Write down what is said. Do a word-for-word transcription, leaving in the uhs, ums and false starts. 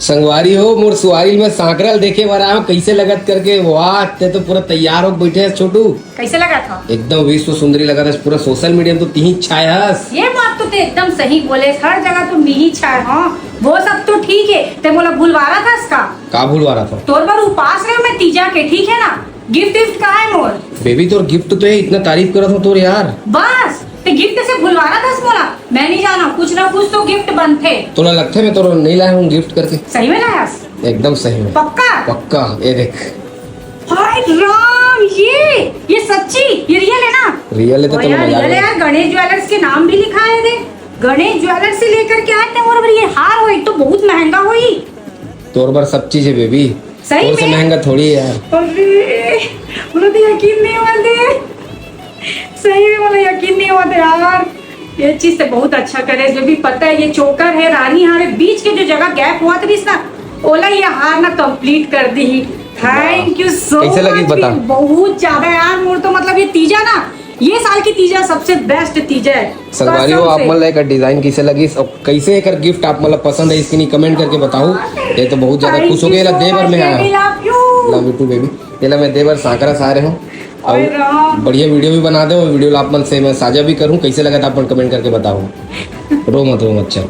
संगवारी हो, मोर सुवारी में सांकरा ल देखे बर आयो, कइसे लगत करके। वाह, ते तो पूरा तैयार हो बैठे हस छोटू। कइसे लगत हो? एकदम विश्व सुंदरी लगत हस, पूरा सोशल मीडिया में तो तिही छाय हस। ये बात तो ते एकदम सही बोले, हर जगह तो मिही छाय हो। वो सब तो ठीक है, ते मोला भुलवारा था इसका। का भुलवारा था? तोर बर उपास रहे मैं तीजा के, ठीक है ना? गिफ्ट विफ्ट कहाँ है मोर? बेबी, तोर गिफ्ट तो है, इतना तारीफ करत हो तोर यार। बस, ते गिफ्ट से भुलवारा था मोला। मैं नहीं जाना, कुछ ना कुछ तो गिफ्ट बनथे। तोला लगथे मैं तोर नहीं लाया हूँ गिफ्ट करके? सही में लाया? एकदम सही में। पक्का? पक्का, ये देख। हाय राम, ये ये सच्ची, ये रियल है ना? रियल है तो ओ तोला यार, मजाक रियल है लगा। यार, गणेश ज्वेलर्स के नाम भी लिखा है। देख, गणेश ज्वेलर्स से लेकर के आए थे। और ये हार हो, एक तो बहुत महंगा हो ही। तोर बर सब चीज है बेबी। सही तोर से में? महंगा थोड़ी है यार। अरे, मुझे तो यकीन नहीं हुआ थे। सही में मुझे यकीन नहीं हुआ था यार। ये चीज तो बहुत अच्छा करे, जो भी पता है ये चोकर है, रानी हार है, बीच के जो जगह गैप हुआ था ना, ओला ये हार ना कंप्लीट कर दी। थैंक यू सो कैसे लगी बता? बहुत ज्यादा यार, मोर तो मतलब ये तीजा ना, ये साल की तीजा सबसे बेस्ट तीजा है। संगवारी हो, आप मन ला एकर डिजाइन कैसे लगिस और कैसे एकर गिफ्ट आप मन ला पसंद है, इसके नहीं कमेंट करके बताओ। ये तो बहुत ज्यादा खुश हो गए, एला दे बर मैं आया। लव यू टू बेबी। एला मैं दे बर सांकरा से आ रहे हूँ और बढ़िया वीडियो भी बना दे और वीडियो ला आप मन से मैं साझा भी करूँ। कैसे लगा था आप मन कमेंट करके बताओ। रो मत, रो मत, चल।